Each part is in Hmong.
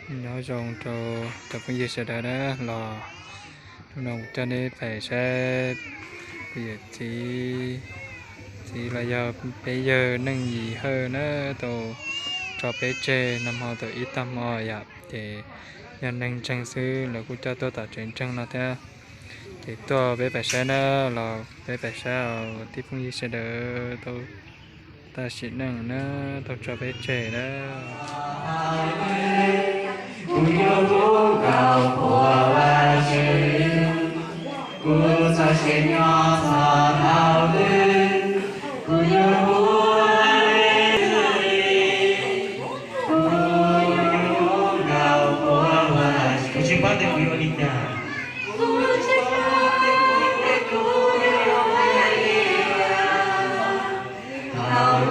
Nyob zoo rau cov phooj ywg sawv daws na, los hnub no kuv coj nej pais saib kuv yawm txiv, txiv los yog peb yawg Neej Yim Hawj na, tau tso peb tseg nag hmo thaum ib tag hmo yom, ces yog neeg ntseeg xwb lawv kuj coj tuaj tom tsev ntseeg no thiab. Ces tuaj peb pais saib na, los peb pais saib tib phooj ywg sawv daws tau tam sim neej na, tau tso peb tseg na. Kuv tsis paub tias kuv yuav ua li cas. Kuv tsis paub tias kuv yuav ua li cas. Kuv tsis paub tias kuv yuav ua li cas. Thaum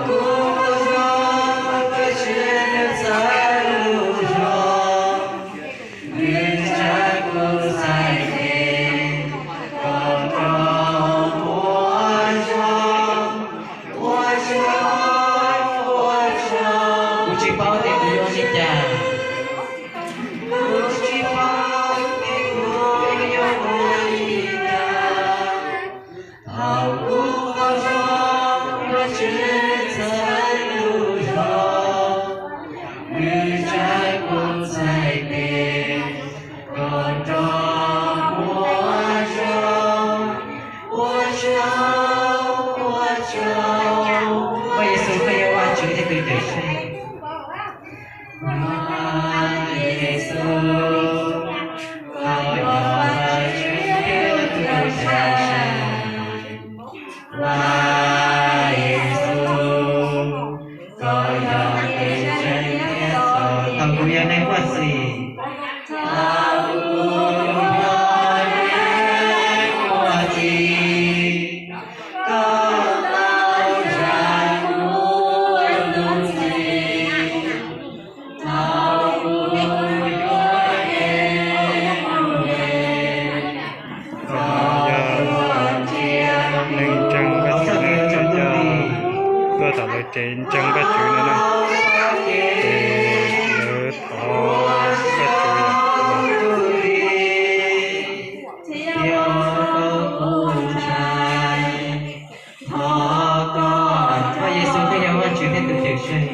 kuv qaug zog, Vajtswv txhawb kuv zog, nws tsa kuv txhais tes, kom rau ua zoo, ua zoo, ua zoo. Vaj Yexus koj yog Vajtswv thiab tus Cawmseej. Vaj Yexus, koj yog Vajtswv thiab tus Cawmseej. Vaj Yexus, koj yog tus ntseeg thiab txoj kev. Thaum kuv yog neeg muaj txim. Thaum kuv yog neeg muaj txim, koj tau zam kuv tus txim. Thaum kuv yuav kev mus es, koj yog neeg ntseeg Vajtswv na, coj tuaj tom lawv tsev ntseeg Vajtswv no na, ces lawv thov Vajtswv. Thov koj, Vaj Yexus koj yog Vajtswv thiab tus Cawmseej.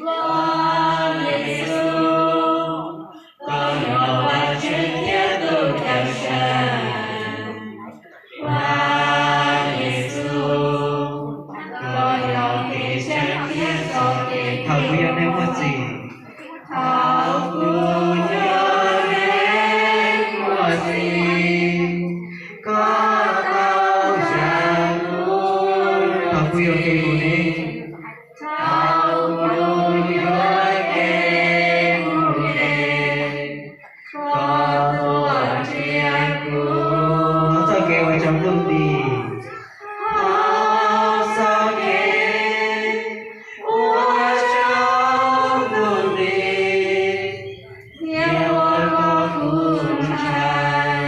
Vaj Yexus, koj yog Vajtswv thiab tus Cawmseej. Vaj Yexus, koj yog kev ntseeg thiab txoj kev. Thaum kuv yog neeg muaj txim. Thaum kuv yog neeg muaj txim, koj tau zam kuv. Thaum kuv yuav kev mus es. Thaum kuv yuav kev mus es, koj tuaj nrhiav kuv. Thov txoj kev ua rau ntuj nti. Thov txoj kev ua rau ntuj nti, thiab ua kom kuv ntshai.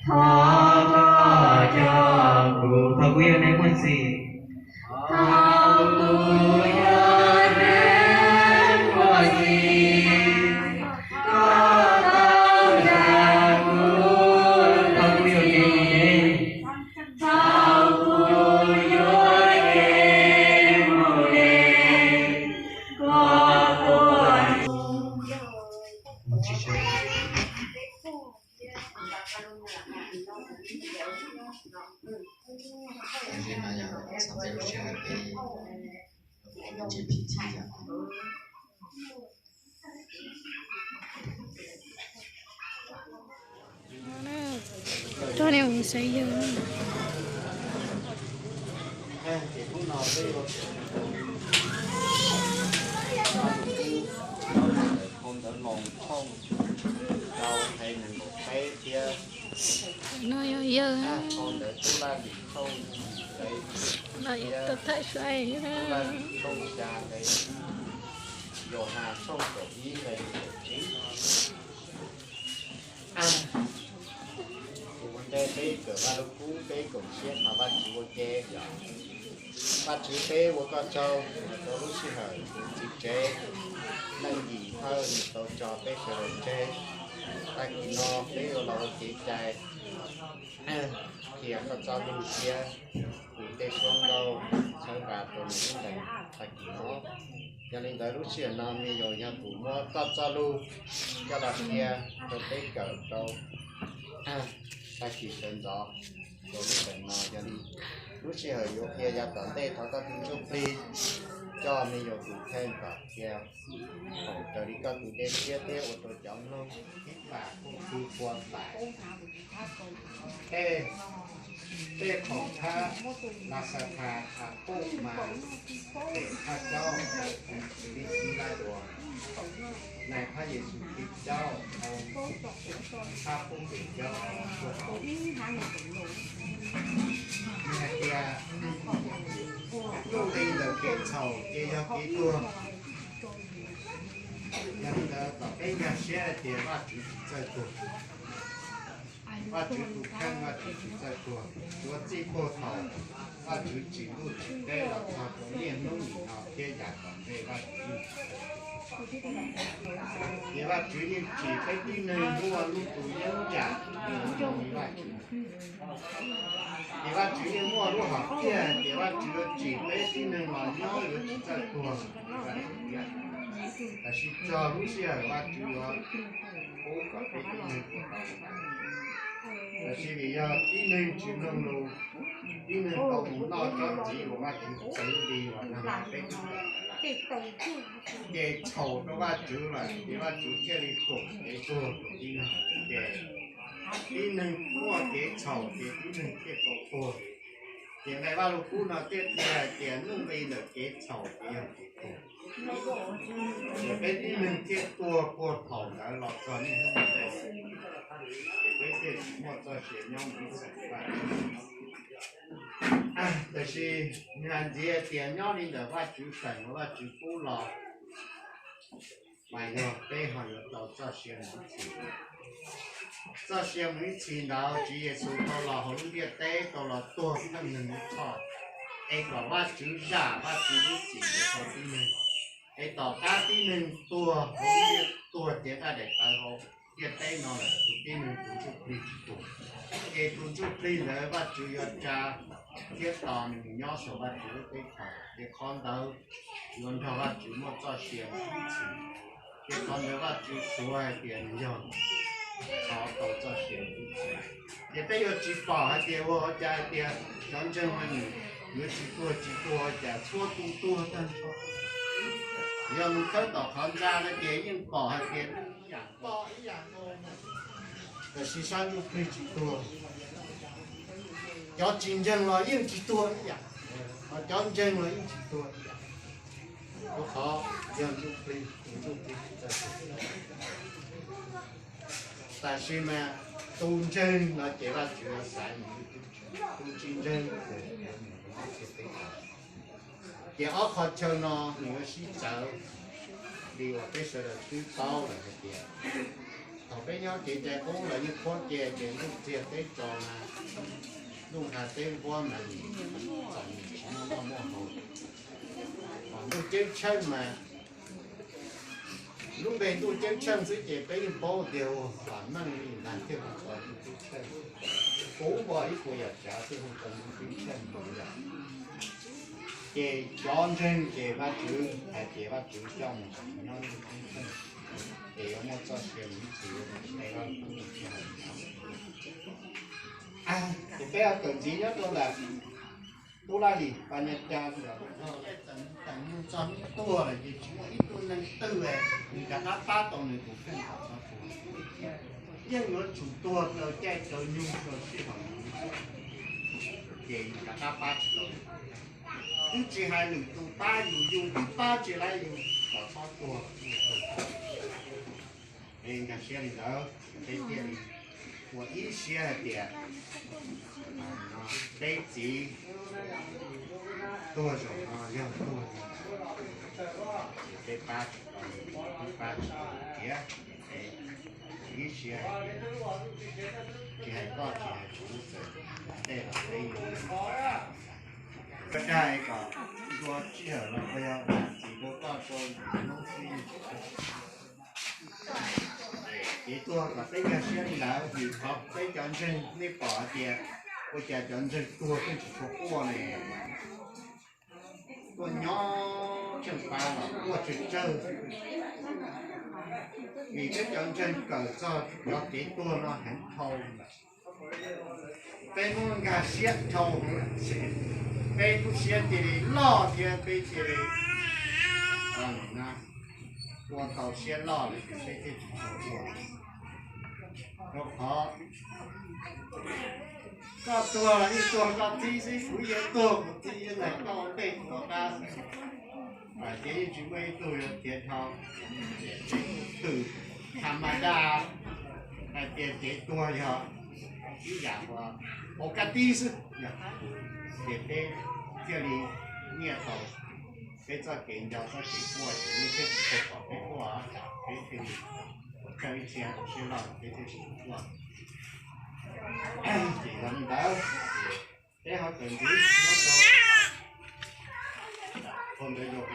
Thov koj coj kuv. Thaum kuv yog neeg muaj txim. Thaum kuv yog neeg muaj txim, koj tau zam kuv. Thaum kuv yuav kev mus es. Thaum kuv yuav kev mus es, koj tuaj. Coj nej mus saib yawg. Phau ntawv Moos tshooj rau nqe nees nkaum peb thiab. No yog yawg. Phau ntawv Tub Laj Lim tshooj nqe peb thiab. Tub Laj Lim tshooj nqe peb thiab. Tub Laj Lim tshooj nqe xya nqe, Yauhas tshooj kaum ib nqe kaum tsib. Kuv ua ntej peb kawm Vaj Lug Kub peb koom siab thov Vajtswv ua ke. Vajtswv, peb ua koj tsaug rau lub sij hawm kuv txiv tsev Neej Yim thawj nws tau tso peb sawv daws tseg. Tag kis no peb yuav los ua kev cai qhia koj txoj lus thiab kuv tej suab nkauj txhawb nqa rau nws lub ntees tag kis no. Yog li ntawd lub sij hawm no me nyuam yog kuv muab koj txoj lus coj los qhia rau peb kawm rau tag kis sawv ntxov rau lub sij hawm no. Yog li lub sij hawm yuav qhia yav tom ntej thov koj tus ntsuj plig coj me nyuam tus kheej kom qhia haum raws li koj tus dej siab thiab ua rau cov mloog ib pam kuj tu kua pam. Tej, tej khoom thab las xas thas a pum mas pem thaj caub, li xib laj duas, nais phab Yexus Khetos caub, thab pub pem caub tuaj tau. Nws hais tias nuj nqi ntawm kev txhaum ces yog kev tuag. Yog li ntawd kom peb nkag siab hais tias Vajtswv tsis txawj tuag. Vajtswv tus kheej Vajtswv tsis txawj tuag, tsuav txij puag thaum Vajtswv tsim ntuj tsim teb los txog rau niaj hnub nim no thiab yav tom ntej Vajtswv yeej tsim. Ces Vajtswv yeej tsim peb tib neeg muaj lub tus yeeb yam zoo li Vajtswv. Ces Vajtswv yeej muaj lub hom phiaj hais tias Vajtswv yuav tsim peb tib neeg los nyob yuav tsis txawj tuag. Tam sis txog lub sij hawm Vajtswv yuav pub kom peb tib neeg tuag tau. Tam sis vim yog tib neeg tsis mloog lus, tib neeg tau mus noj tsob txiv uas Vajtswv txwv li uas nag peb tug tawm lawm, ces txhaum rau Vajtswv lawm, ces Vajtswv thiaj li foom kev tuag rau tib neeg. Ces tib neeg muaj kev txhaum ces tib neeg thiaj tau tuag. Ces nqe Vajluskub no thiaj qhia hais tias nuj nqi ntawm kev txhaum ces yog kev tuag. Ces peb tib neeg thiaj tuag puag thaum ntawd los txog niaj hnub ntawd, ces peb thiaj tsis muaj txoj sia nyob mus ib txhis. Tam sis nws hais ntxiv tias nyob li ntawm Vajtswv feem uas Vajtswv pub los mas yog peb ho yuav tau txoj sia mus ib txhis. Txoj sia mus ib txhis ntawd Tswv Yexus tau los hauv lub ntiaj teb tau los tuag pheej neeg lub txhoj, es kom Vajtswv zam Vajtswv lub txim ntawd rau tib neeg, es tom qab tib neeg tuag hauv lub ntiaj, tuag tiav nqaij daim tawv hauv ntiaj teb no lawm tus tib neeg tus ntsuj plig tsis tuag, ces tus ntsuj plig ntawd Vajtswv yuav tsa thiab tos nws mus nyob saum Vajtswv lub teb chaws, ces qhov ntawd yuav nrog Vajtswv muaj txoj sia mus ib txhis. Ces qhov ntawd Vajtswv suav hais tias nws yog qhov tau txoj sia mus ib txhis. Ces peb yuav tsis pom hais tias ua cas hais tias cov ntseeg no nws yuav tsis tuag tsis tuag ua cas txhua tus tuag tag nrho. Yog mus khawb tom qhov ntxa no ces yeej pom hais tias ib yam, ib yam nkaus, tam sis sab ntsuj plig tsis tuag. Cov tsis ntseeg los yeej tsis tuag ib yam, ho cov ntseeg los yeej tsis tuag ib yam. Rau qhov yog ntsuj plig, tus ntsuj plig tsis txawj tuag. Tam sis mas tus ntseeg no ces Vajtswv yuav xaiv mus, tus tsis ntseeg ces yuav mus rau ntiaj teb. Ces ob qhov chaw no nws yuav sib txawv li uas peb sawv daws twb paub lawm hais tias thaum peb nyob kev cai qub los yeej qhuab qhia tias ntuj txiag teb tso mas, ntuj nqha teb nquab mas txom nyem tsis muaj noj muaj haus. Ho ntuj ceeb tsheej mas lub npe ntuj ceeb tsheej xwb ces peb yeej paub tias ua vam meej li ntag thiaj hu ua ntuj ceeb tsheej. Puv npo ib puas yam tsav thiaj hu ua ntuj ceeb tsheej li yom. Ces cov ntseeg ces Vajtswv hais tias Vajtswv coj mus nyob ntuj ceeb tsheej, ces yuav muaj txoj sia mus ib txhis, ua rau tsis tau Vajtswv thiaj hais li no. Ces peb ho kawm ntxiv nyob rau ntawm Tub Laj Lim Pas Nyas Cas ntawm Nplog, txawm nws teem nug txog hnub tuag lawm ces tsis muaj ib tug neeg twg nws rov qab pab tau nws tus kheej kom txhob tuag. Yeej yuav tsum tuag raws caij raws nyoog rau sij hawm nws, ces yus rov qab pab tsis tau. Twb tsis hais lwm tus pab yus, yus twb pab tsis laib yus kom txhob tuag. Es nkag siab li ntawd, peb thiaj li ua ib siab hais tias peb txiv tuag zaum no yog tuag li ntawd, ces peb pab tsis tau, peb pab tsis tau tiag, ces peb ua ib siab hais tias tsis hais koj tsis hais kuv, txawm tej los peb yuav ua dag kom ntua sij hawm los puas yog txiv rau koj rau hnub xwb yeej tsis tau. Kev tuag kom peb nkag siab li lawm, vim qhov peb cov ntseeg, nej pom hais tias ua cas cov ntseeg tuag pheej tsis tshua quaj ne? Tuaj nyob tsheej pa los quaj tsawg tsawg, vim peb cov ntseeg kawm txog cov kev tuag no heev dhau lawm. Peb muab nkag siab dhau, peb lub siab cia li loj thiab peb cia li ua tau siab loj lawm ces peb thiaj tsis tshua quaj. Rau qhov koj tuag los yeej tuag koj txib xwb, kuv yuav tuag kuv txib, yog koj ua ntej kuv rov qab. Ces yeej tsis muaj ib tug yuav tiav dhau. Twm tha ma da hais tias kev tuag yog ib yam uas pov kaj tib xwb, ces peb thiaj li nyiaj tau peb txoj kev nco txoj kev quaj, ces nej thiaj tsis tau pom peb quaj, peb thiaj li ua txawj ib txhia siab loj peb thiaj tsis quaj. Ces yog li ntawd, peb ho kawm ntxiv nyob rau ua ntawd yog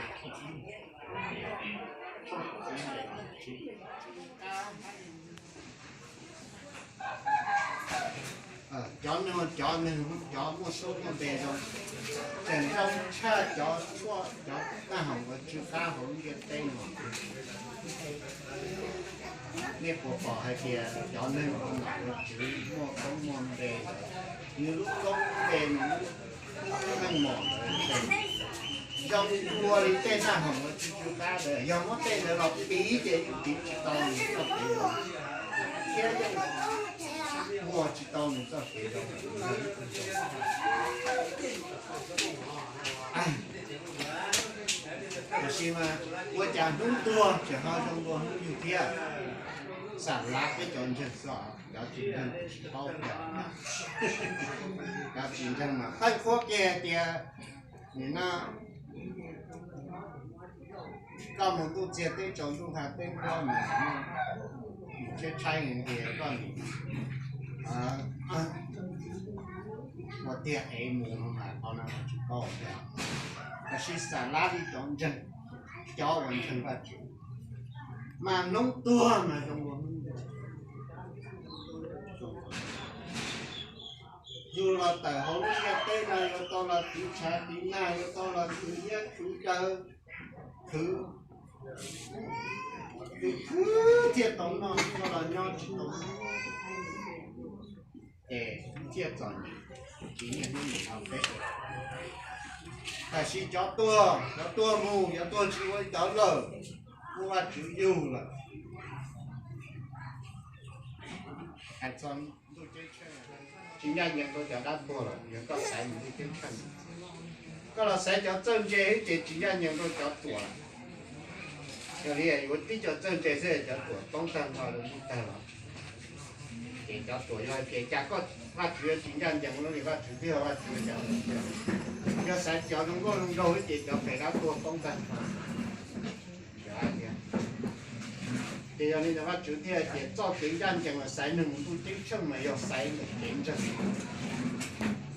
cov neeg, cov neeg, cov muaj suab muaj npe zoo, tseem zoo tshaj cov tshuaj, cov tag hom uas tsw qab hauv lub ntiaj teb no. Nej puas pom hais tias cov neeg uas nom uas tswv muaj koob muaj npe ntawd, nws lub koob npe nws lub meej mom ntawd zoo dua li tej tag hom uas tsw tsw qab ntawd? Yog muab tej ntawd los piv ces yeej piv tsis tau nws txoj kev zoo, thiab yeej muag tsis tau nws txoj kev zoo. Tiam sis mas ua cas hnub tuag tseem ho zoo dua hnub yug thiab? Xam lav peb cov ntseeg xwb, cov tsis ntseeg tsis paub tias, cov tsis ntseeg mas qeej qhuab kiag hais tias nim no koj mus ntuj txiag teb tsaus ntuj hla teb nplob mus, tshaib tshaib ntias koj nim ua tiag ev mus no mas qhov no tsis paub tiag. Tab sis xam lav li cov ntseeg, cov uas ntseeg Vajtswv, mas hnub tuag mas zoo ua hnub yug los tawm hauv lub ntiaj teb no, yuav tau los tiv tshav tiv nag, yuav tau los tiv iab tiv daw, khwv, khwv thiaj tau noj, tau los nyob tsis tau noj, ces thiaj txom nyem, tsis niaj hnub nim no peb. Tab sis cov tuag, cov tuag mus, cov tuag tsis ua li cas lawm, muaj Vajtswv yug lawm. Hais txog ntuj ceeb tsheej, tsis ncaj ncees rau cov dab tuag lawm, yog koj xaiv mus ntuj ceeb tsheej. Koj los xaiv cov txawj ntse xwb ces tsis ncaj ncees rau cov ruam lawm. Yog li yuav tib cov txawj ntse xwb, cov ruam poob tag nrho rau ntuj tag los, ces cov ruam yog hais tias cas koj Vajtswv yuav tsis ncaj ncees, lub nim Vajtswv twb yog Vajtswv cas. Yog xaiv cov zoo nkauj zoo nraug xwb ces cov pem dab tuag poob tag nrho. Ces yog li ntawd Vajtswv thiaj tias txoj kev ncaj ncees uas xaiv neeg mus ntuj ceeb tsheej mas yog xaiv ntawm kev ntseeg.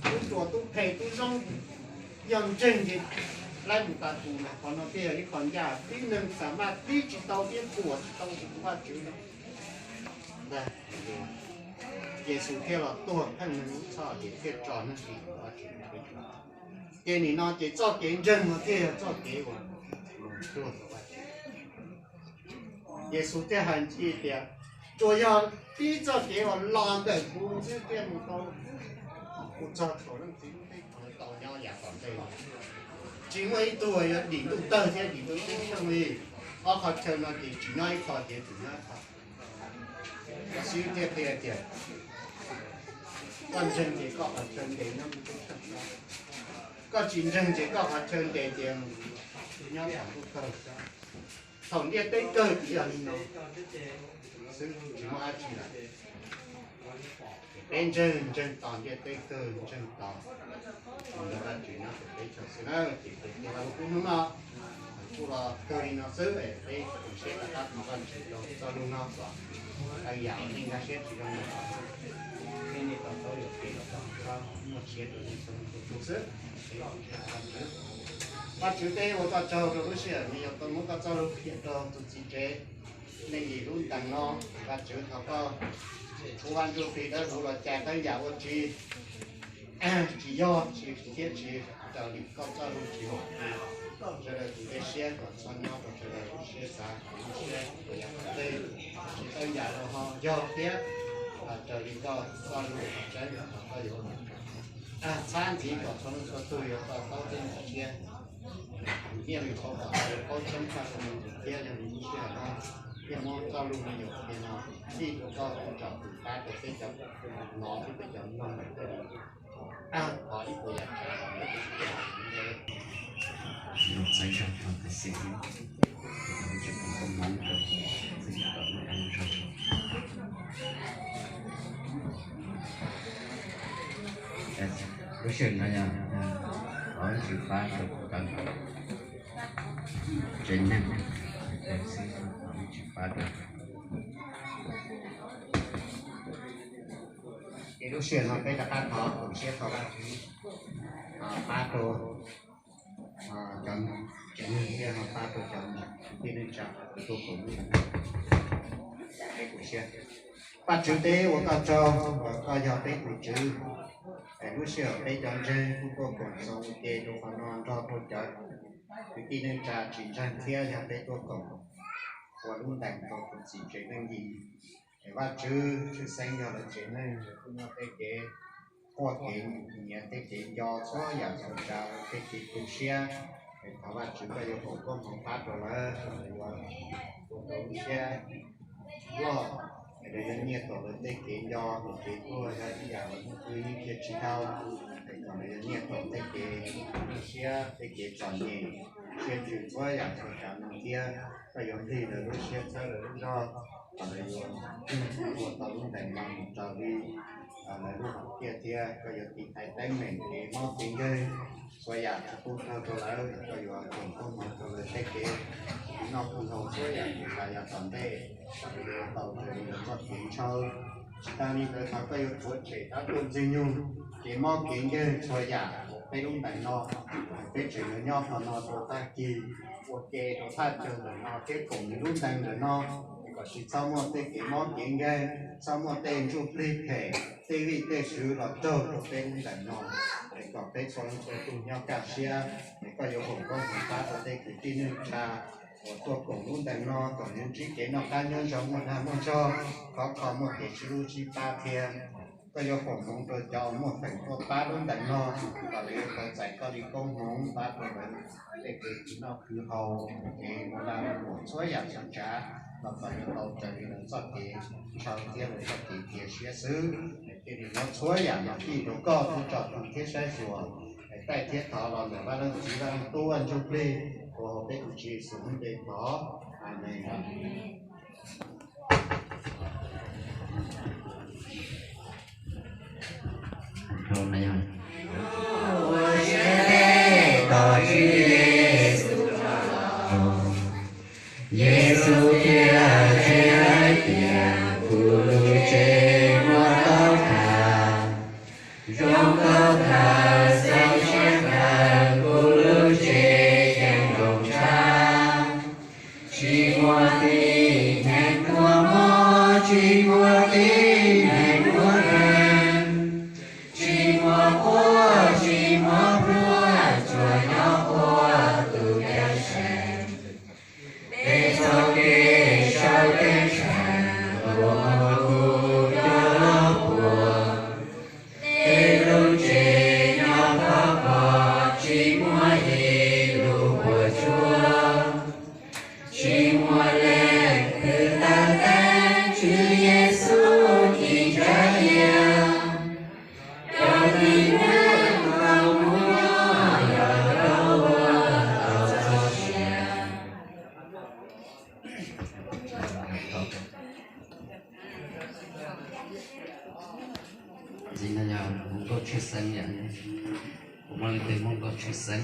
Tub ruam tub phem tub zoo, yog ntseeg ces laib mus tas tus ntag. Qhov no thiaj yog ib qho ncaj, tib neeg xam maj tib tsis tau thiab puam tsis tau tus Vajtswv no. Ntag, Yexus thiaj los tuag pheej neeg lub txhoj ces thiaj tso neeg dim tus Vajtswv. Ces nim no ces txoj kev ntseeg no thiaj yog txoj kev uas mus cuag tus Vajtswv. Yexus thiaj hais ntxiv tias, tsuas yog tib txoj kev uas los ntawm kuv xwb thiaj mus tau, mus txog thaum Leej Txiv lub teb chaws tau nyob yav tom ntej. Tsis muaj ib tug yuav dim ntuj tawg thiab dim ntuj ceeb tsheej li. Ob qhov chaw no ces tsis nyob ib qho ces tseem nyob ib qho. Koj xib thiaj qhia tias, koj ntseeg ces koj qhov chaw ntes nyob ntuj ceeb tsheej, koj tsis ntseeg ces koj qhov chaw ntes ces nyob tom ntuj tawg. Thaum ntiaj teb kawg ces yog li no xwb, tsis muaj dab tsi lawm. Peb ntseeg, ntseeg tos ntiaj teb kawg, ntseeg tos ntawm Vajtswv nyob tom teb chaws xwb na. Ces peb thiaj li hnub no kuj los kawg li no xwb, peb koom siab rov qab thov Vajtswv rau txoj lus no kom yam nej nkag siab tsis zoo no, nej nej tau txoj yuam kev los tau muaj siab rau nej txhua leej txhua tus xwb. Vajtswv, Vajtswv, peb ua koj tsaug rau lub sij hawm no yog tau muab koj txoj lus qhia rau tus txiv tsev. Neeg yim lub ntees no, Vajtswv thov koj tshuab Vaj Ntsuj Plig dawb huv los cais tau yam ua tsis, tsis yog tsis thiab tsis raws li koj txoj lus tsis haum. Sawv daws tus dej siab kom txhob nyob rau sawv daws lub siab xav, lub siab kom yog tej tsis tau yam los ho yog thiab raws li koj txoj lus tseeb los koj yuav txhab ntxiv kom txhua leej txhua tus yuav to taub thiab ntxim siab. Niaj hnub thaum paub tseeb tshaj rau mus thiab yog li lub sij hawm no thiaj muab txoj lus me nyuam qhia no txij rau koj tus tsom tus pab rau peb cov no thiab peb cov mloog lawm thiaj li thov ib puas yam tsav los ntawm tus txhawb zog rau tus xib hwb, tus tseem tus koob hmoov rau tus txhawb zog rau lub qab zog. Lub sij hawm no yog thov Vajtswv pab rau kuv tau tsev neeg, xib hwb thov Vajtswv pab rau. Ces lub sij hawm no peb rov qab thov koom siab thov Vajtswv pab rau cov tsev neeg thiab ho pab rau cov kwv tij neej tsa tuaj koom lub ntees. Peb koom siab. Vajtswv, peb ua koj tsaug uas koj yog peb tus Tswv. Es lub sij hawm peb cov ntseeg kuj tuaj koom txoos ua ke rau qhov no nrog rau cov kwv tij neej tsa tsis ntseeg thiab yog peb tuaj koom ua lub ntees rau tus txiv tsev neeg yim. Es Vajtswv, tshwj xeeb yog lawv tsev neeg kuj muaj tej kev quaj kev nyiav, tej kev nco txhua yam txhua tsav, tej kev tu siab. Es thov Vajtswv koj yuav foom koob hmoov pab rau lawv, kom lawv yuav ua tau lub siab loj, es lawv yuav nyiaj tau lawv tej kev nco, lawv kev tuag yog ib yam lawv mus pw yeej cia tsis tau, es kom lawv yuav nyiaj tau tej kev nyuaj siab, tej kev txom nyem, siab ntsws txhua yam txhua tsav no thiab koj yuav nqig lawv lub siab txhawb lawv lub zog, kom lawv yuav ua tau lub ntees no mus raws li lawv lub hom phiaj thiab koj yuav tiv thaiv teeb meem kev mob kev nkeeg txhua yam tsis pub txog rau lawv, koj yuav foom koob hmoov rau lawv tej kev noj pub haus txhua yam txhua tsav yav tom ntej, kom lawv yuav tau raws li lawv txoj kev ntshaw. Tsis tas li ntawd thov koj yuav rhuav tshem dab tuaj ntxwg nyoog, kev mob kev nkeeg txhua yam uas peb lub ntees no, peb tseem yuav nyob qhov no rau tag kis, ua ke rau thaj chaw ntawm no thiab koom nws lub ntees ntawm no, es kom tsis txhob muaj tej kev mob kev nkeeg, txhob muaj tej ntsuj plig phem, tej vij tej sw los raug rau peb lub ntees no, es kom peb txhua leej txhua tus nyob kaj siab. Es koj yuav foom koob hmoov pab rau tej kwv tij neej tsa uas tuaj koom lub ntees no kom nws ntsib kev noj qab nyob zoo, muaj dag muaj zog, khov kho muaj kev sib hlub sib pab thiab. Koj yuav foom hmoov rau cov muaj feem tuaj pab lub ntees no, kom lawv yuav tau txais koj li koob hmoov pab rau lawv tej kev khwv noj khwv haus, kev ua lag ua luam txhua yam txhua tsav, los kom yuav tau raws li lawv txoj kev ntshaw thiab lawv txoj kev cia siab xwb. Es cia li muab txhua yam no fij rau koj tus tsom tus thiab saib xyuas, es taij thiab thov los ntawm Vaj Leej Txiv, Vaj Leej Tub, Vaj Ntsuj Plig, uas hauv peb tus Tswv Yexus lub npe thov. Amees. Ua siab tes tos Tswv Yexus, Yexus thiaj qhia hais tias kuv lub tsev muaj tau khaws, zoo nkauj khaws, xav siab khaws, kuv lub tsev yeej zoo tshaj. Tsis muaj tib neeg muaj mob, tsis muaj tib neeg muaj nkeeg, tsis muaj quaj, tsis muaj pluag, tsuas nyob quaj tus Cawm Seej. Peb txoj kev sawv teeb tshee uas muaj kuv cov hlob puag, peb lub tsev nyob khov kho, tsis muaj ib lub puas tsuaj, tsis muaj leej twg tawm teeb Tswv Yexus ib tsa iab. Cov tib neeg tau mus nyob yog cov uas tau txoj sia. Ntxiv no yog hluas nkauj tshwj xeeb, yog kuv muaj leej twg muaj nkauj tshwj xeeb.